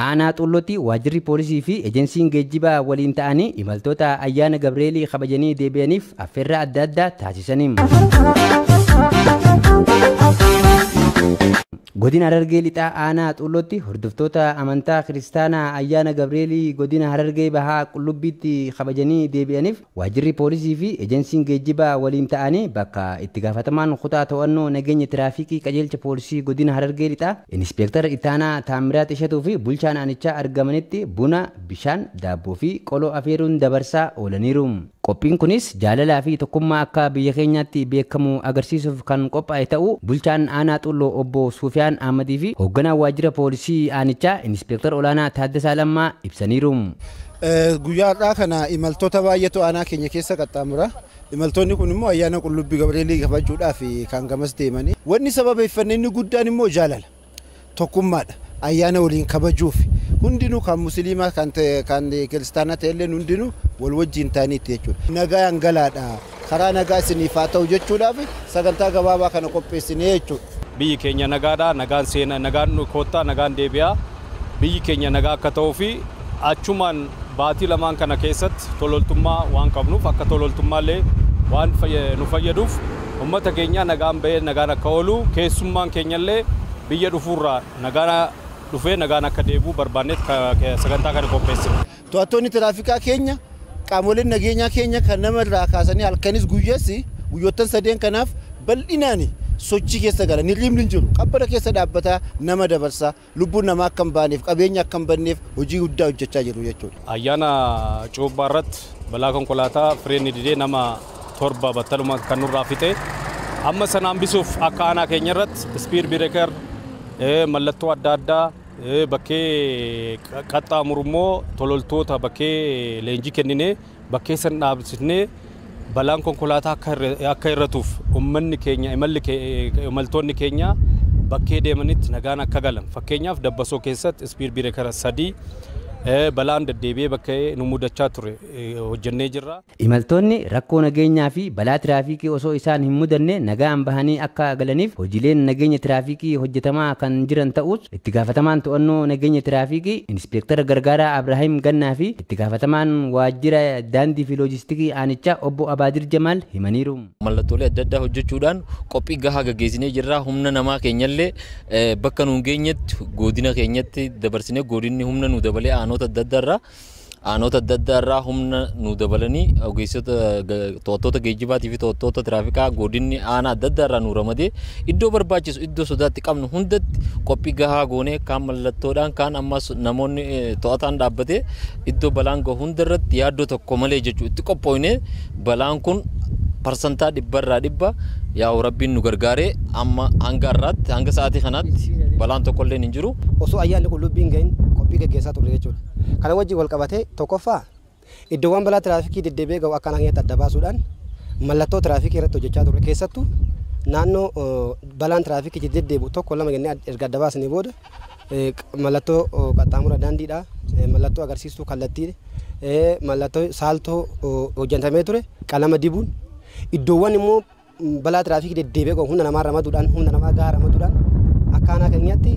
Aanaa Xullootti waajjirri poolisii fi ejensiin geejjibaa waliin ta'anii imaltoota ayyaana Gabreelii kabajanii deebi'aniif affeerraa adda addaa taasisanii. Godina Harargee Lixaa Aanaa Xullootti hordoftoota amantaa Kiristaanaa ayyaana Gabreelii godina Harargee Bahaa Qullubbiitti kabajanii deebi'aniif waajjirri poolisii fi ejensiin geejjibaa waliin ta'anii bakka itti gaafatamaan kutaa to'annoo nageenya tiraafikii qajeelcha poolisii godina Harargee Lixaa Inispeektar Ittaanaa Taamiraat Ishatuu fi bulchaan aanichaa argamanitti buna, bishaan, daabboo fi qoloo afeeruun dabarsaa oolaniiru. Qophiin kunis jaalalaa fi tokkummaa akka biyya keenyaatti beekamu agarsiisuuf kan qophaa'e ta'uu bulchaan aanaa Xulloo obbo Suufiyaan Ahmadii fi hoogganaa waajjira poolisii aanichaa Inispeektar Olaanaa Taaddasaa Lammaa ibsaniiru. Guyyaa har'aa kana imaltoota baay'eetu aanaa keenya keessa qaxxaamura. Imaltoonni kun immoo ayyaana Qullubbii Gabreelii kabajuudhaaf kan gamas deemanii. Wanni sababeeffanne inni guddaan immoo jaalala, tokkummaadha. Ayyaana waliin kabajuuf hundinuu kan musliimaa kan kiristaanaa ta'ellee hundinuu wal wajjin ta'aniitti jechuudha. Nagaan galaadha. Karaa nagaa isiniif haa ta'u jechuudhaaf sagantaa gabaabaa kana qopheessinee jechuudha. Biyyi keenya nagaadha, nagaan seenaa, nagaan koottaa, nagaan deebi'aa. Biyyi keenya nagaa akka ta'uu fi achumaan baatii lamaan kana keessatti tololtummaa waan qabnuuf akka tololtummaallee waan nu fayyaduuf uummata keenya nagaan bahee nagaan akka oolu keessummaan keenyallee biyya dhufuurraa nagaan dhufee nagaan akka deebi'u barbaanneet sagantaa kana qopheessine. To'attoonni tiraafikaa keenya qaamoleen nageenyaa keenya kan nama irraa kaasanii halkanis guyyaas guyyoottan sadeen kanaaf bal'inaan sochii keessa galan hirribni hin jiru. Qabbana keessa dhaabbataa nama dabarsaa lubbuun namaa akka hin baaneef qabeenya akka hin banneef hojii guddaa hojjechaa jiru jechuudha. Ayyaana cuuphaa irratti balaa konkolaataa fireenni didee nama 7 battaluma kan nurraa fixe. Amma sana hambisuuf akka aanaa keenya irratti speed breaker mallattoo adda addaa bakkee qaxxaamuru immoo tololtoota bakkee leenjii kenninee bakkee san dhaabsisnee balaan konkolaataa akka hir'atuuf uummanni keenya imaltoonni keenya bakkee deemanitti nagaan akka galan fakkeenyaaf Dabbasoo keessatti speed breaker 3 balaan deddeebi'ee bakkee nu mudachaa ture hojjennee jirra. Imaltoonni rakkoo nageenyaa fi balaa tiraafikii osoo isaan hin mudanne nagaan bahanii akka galaniif hojiileen nageenya tiraafikii hojjetamaa kan jiran ta'us itti gaafatamaan to'annoo nageenya tiraafikii Inispeektar Gargaaraa Abrahaam Gannaa fi itti gaafatamaan waajjira daandii fi loojistikii aanichaa obbo Abaadir Jamaal himaniiru. Mallattoolee adda addaa hojjechuudhaan qophii gahaa gaggeessinee jirra. Humna namaa keenyallee bakka nuun geenyetti godina keenyatti dabarsinee godinni humna nu dabalee aanota adda addaa irraa humna nu dabalanii ogeessota to'attoota geejjibaatii fi to'attoota tiraafikaa godinni aanaa adda addaa irraa nu ramadee iddoo barbaachisu iddoo sodaatti qabnu hundatti qophii gahaa goonee kaan mallattoodhaan kaan ammas namoonni to'ataan dhaabbatee iddoo balaan gahu hundarratti yaaddoo tokko malee jechuu itti qophoofnee balaan kun parsantaa 100% yaa'u rabbiin nu gargaaree amma hanga har'aatti hanga sa'aatii kanaatti balaan tokkollee hin jiru. Osoo ayyaanni qullubbiin gahin qophii gaggeessaa turre jechuudha. Kana wajjin wal qabatee tokkoffaa iddoowwan balaa tiraafikii deddeebi'ee gahu akka keenyatti adda baasuudhaan mallattoo tiraafikii irratti hojjechaa turre. Keessattuu naannoo balaan tiraafikii deddeebi'u 1 2 jennee erga adda baasnee booda mallattoo qaxxaamura daandiidha, mallattoo agarsiistuu kallattii, mallattoo saaltoo hojjetamee ture qalama dibuun iddoowwan immoo balaa tiraafikii deddeebi'ee gahu humna namaa ramaduudhaan humna namaa gahaa ramaduudhaan akka aanaa keenyatti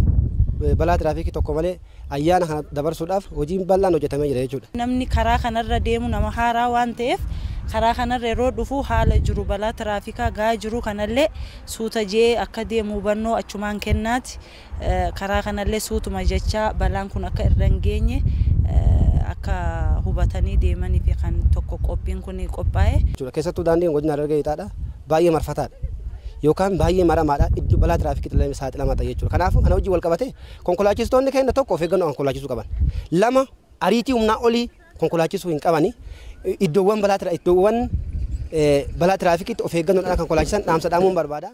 balaa tiraafikii tokko malee ayyaana kana dabarsuudhaaf hojiin bal'aan hojjetamee jira jechuudha. Namni karaa kanarra deemu nama haaraa waan ta'eef karaa kanarra yeroo dhufu haala jiru balaa tiraafikaa gahaa jiru kanallee suuta jee akka deemu hubannoo achumaan kennaati. Karaa kanallee suutuma jechaa balaan kun akka irra hin geenye akka hubatanii deemanii fi kan tokko qophiin kun qophaa'e. Keessattuu daandiin godina Harargee Lixaadha baay'ee marfataadha. Yookaan baay'ee maramaadha iddoo balaa tiraafikii saaxilamaa ta'e jechuudha. Kanaafuu kana hojii wal qabatee konkolaachistoonni keenya tokko of eeggannoo konkolaachisuu qaban. 2 ariitii humnaa olii konkolaachisuu hin qabani. Iddoowwan balaa tiraafikiitti of eeggannoodhaan konkolaachisan dhaamsa dhaamuun barbaada.